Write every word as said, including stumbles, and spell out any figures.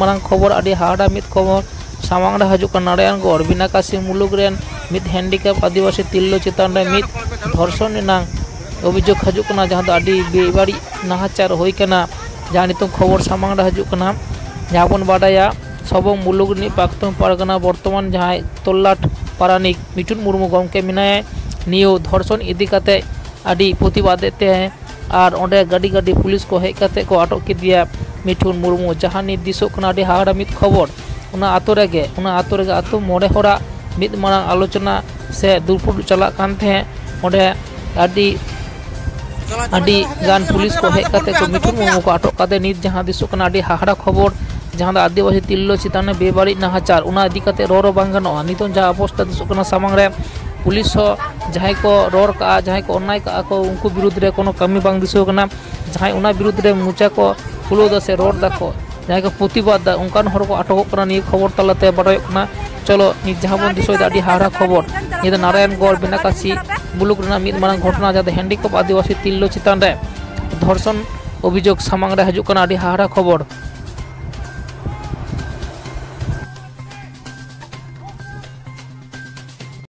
ᱢᱟᱨᱟᱝ ᱠᱷᱚᱵᱚᱨ, ᱟᱹᱰᱤ ᱦᱟᱦᱟᱲᱟ ᱢᱤᱫ ᱠᱷᱚᱵᱚᱨ ᱥᱟᱢᱟᱝ ᱨᱮ ᱦᱤᱡᱩᱜ ᱠᱟᱱᱟ᱾ ᱱᱟᱨᱟᱭᱚᱱᱜᱚᱲ ᱵᱤᱱᱟᱠᱟᱥᱤ ᱢᱩᱞᱩᱠ ᱨᱮᱱ ᱢᱤᱫ ᱦᱮᱱᱰᱤᱠᱮᱯ ᱟᱹᱫᱤᱵᱟᱹᱥᱤ ᱛᱤᱨᱞᱟᱹ ᱪᱮᱛᱟᱱ ᱨᱮ ᱢᱤᱫ ᱫᱷᱚᱨᱥᱚᱱ ᱨᱮᱱᱟᱜ ᱚᱵᱷᱤᱡᱳᱜᱽ ᱦᱤᱡᱩᱜ ᱠᱟᱱᱟ, ᱡᱟᱦᱟᱸ ᱫᱚ ᱟᱹᱰᱤ ᱵᱮᱵᱟᱹᱲᱤᱡ ᱱᱟᱦᱟᱪᱟᱨ ᱦᱩᱭ ᱠᱟᱱᱟ᱾ ᱡᱟᱦᱟᱸ ᱱᱤᱛᱚᱝ ᱠᱷᱚᱵᱚᱨ ᱥᱟᱢᱟᱝ ᱨᱮ ᱦᱤᱡᱩᱜ ᱠᱟᱱᱟ, ᱡᱟᱦᱟᱸ ᱵᱚᱱ ᱵᱟᱰᱟᱭᱟ, ᱥᱚᱵᱚᱝ ᱢᱩᱞᱩᱠ ᱨᱤᱱᱤᱡ ᱯᱟᱠᱛᱚᱱ ᱯᱟᱨᱜᱟᱱᱟ ᱵᱚᱨᱛᱚᱢᱟᱱ ᱡᱟᱦᱟᱸᱭ ᱛᱚᱞᱞᱟᱴ ᱯᱟᱨᱟᱱᱤᱠ ᱢᱤᱴᱷᱩᱱ ᱢᱩᱨᱢᱩ ᱜᱚᱢᱠᱮ ᱢᱮᱱᱟᱭᱟ, ᱱᱤᱭᱟᱹ ᱫᱷᱚᱨᱥᱚᱱ ᱤᱫᱤ ᱠᱟᱛᱮ ᱟᱹᱰᱤ ᱯᱨᱚᱛᱤᱵᱟᱫᱮᱫ ᱛᱟᱦᱮᱸ᱾ ᱟᱨ ᱚᱸᱰᱮ ᱜᱟᱹᱰᱤ ᱜᱟᱹᱰᱤ ᱯᱩᱞᱤᱥ ᱠᱚ ᱦᱮᱡ ᱠᱟᱛᱮ ᱠᱚ ᱟᱴᱚᱠ ᱠᱮᱫᱮᱭᱟ ᱢᱤᱴᱷᱩᱱ ᱢᱩᱨᱢᱩ᱾ ᱡᱟᱦᱟᱸ ᱱᱤᱛ ᱫᱤᱥᱚᱜ ᱠᱟᱱᱟ ᱟᱹᱰᱤ ᱦᱟᱦᱟᱲᱟ ᱢᱤᱫ ᱠᱷᱚᱵᱚᱨ, ᱚᱱᱟ ᱟᱛᱳ ᱨᱮᱜᱮ, ᱚᱱᱟ ᱟᱛᱳ ᱨᱮᱜᱮ ᱟᱛᱳ ᱢᱚᱬᱮ ᱦᱚᱲᱟᱜ ᱢᱤᱫ ᱢᱟᱨᱟᱝ ᱟᱞᱳᱪᱚᱱᱟ ᱥᱮ ᱫᱩᱯᱲᱩᱵ ᱪᱟᱞᱟᱜ ᱠᱟᱱ ᱛᱟᱦᱮᱸᱫ᱾ ᱚᱸᱰᱮ ᱟᱹᱰᱤ ᱟᱹᱰᱤ ᱜᱟᱱ ᱯᱩᱞᱤᱥ ᱠᱚ ᱦᱮᱡ ᱠᱟᱛᱮ ᱠᱚ ᱢᱤᱴᱷᱩᱱ ᱢᱩᱨᱢᱩ ᱠᱚ ᱟᱴᱚᱠ ᱠᱟᱛᱮ ᱱᱤᱛ ᱡᱟᱦᱟᱸ ᱫᱤᱥᱚᱜ ᱠᱟᱱᱟ ᱟᱹᱰᱤ ᱦᱟᱦᱟᱲᱟ ᱠᱷᱚᱵᱚᱨ, ᱡᱟᱦᱟᱸ ᱫᱚ ᱟᱹᱫᱤᱵᱟᱹᱥᱤ ᱛᱤᱨᱞᱟᱹ ᱪᱮᱛᱟᱱ ᱨᱮ ᱵᱮᱵᱟᱹᱲᱤᱡ ᱱᱟᱦᱟᱪᱟᱨ, ᱚᱱᱟ ᱤᱫᱤ ᱠᱟᱛᱮ ᱨᱚᱲ ᱦᱚᱸ ᱵᱟᱝ ᱜᱟᱱᱚᱜᱼᱟ᱾ ᱱᱤᱛᱚᱝ ᱡᱟᱦᱟᱸ ᱚᱵᱚᱥᱛᱟ ᱫᱤᱥᱚᱜ ᱠᱟᱱᱟ ᱥᱟᱢᱟᱝ ᱨᱮ, ᱯᱩᱞᱤᱥ ᱦᱚᱸ ᱡᱟᱦᱟᱸᱭ ᱠᱚ ᱨᱚᱲ ᱠᱟᱜᱼᱟ, ᱡᱟᱦᱟᱸᱭ ᱠᱚ ᱚᱱᱱᱟᱭ ᱠᱟᱜᱼᱟ ᱠᱚ, ᱩᱱᱠᱩ ᱵᱤᱨᱩᱫᱽ ᱨᱮ ᱠᱳᱱᱳ ᱠᱟᱹᱢᱤ ᱵᱟᱝ ᱫᱤᱥᱟᱹᱣ ᱠᱟᱱᱟ᱾ ᱡᱟᱦᱟᱸᱭ ᱚᱱᱟ ᱵᱤᱨᱩᱫᱽ ᱨᱮ ᱢᱚᱪᱟ ᱠᱚ ᱠᱷᱩᱞᱟᱹᱣ ᱫᱟ ᱥᱮ ᱨᱚᱲ ᱫᱟᱠᱚ, ᱡᱟᱦᱟᱸᱭ ᱠᱚ ᱯᱨᱚᱛᱤᱵᱟᱫ ᱫᱟ, ᱚᱱᱠᱟᱱ ᱦᱚᱲ ᱠᱚ ᱟᱴᱚᱠᱚᱜ ᱠᱟᱱᱟ᱾ ᱱᱤᱭᱟᱹ ᱠᱷᱚᱵᱚᱨ ᱛᱟᱞᱟᱛᱮ ᱵᱟᱰᱟᱭᱚᱜ ᱠᱟᱱᱟ᱾ ᱪᱚᱞᱚ, ᱱᱤᱛ ᱡᱟᱦᱟᱸ ᱵᱚᱱ ᱫᱤᱥᱟᱹᱭᱮᱫᱟ, ᱟᱹᱰᱤ ᱦᱟᱦᱟᱲᱟ ᱠᱷᱚᱵᱚᱨ᱾ ᱱᱤᱭᱟᱹ ᱫᱚ ᱱᱟᱨᱟᱭᱚᱱᱜᱚᱲ ᱵᱮᱱᱟᱠᱟᱥᱤ ᱢᱩᱞᱩᱠ ᱨᱮᱱᱟᱜ ᱢᱤᱫ ᱢᱟᱨᱟᱝ ᱜᱷᱚᱴᱚᱱᱟ, ᱡᱟᱦᱟᱸ ᱫᱚ ᱦᱮᱱᱰᱤᱠᱮᱯ ᱟᱹᱫᱤᱵᱟᱹᱥᱤ ᱛᱤᱨᱞᱟᱹ ᱪᱮᱛᱟᱱ ᱨᱮ ᱫᱷᱚᱨᱥᱚᱱ ᱚᱵᱷᱤᱡᱳᱜᱽ ᱥᱟᱢᱟᱝ ᱨᱮ ᱦᱤᱡᱩᱜ ᱠᱟᱱᱟ᱾ ᱟᱹᱰᱤ ᱦᱟᱦᱟᱲᱟ ᱠᱷᱚᱵᱚᱨ᱾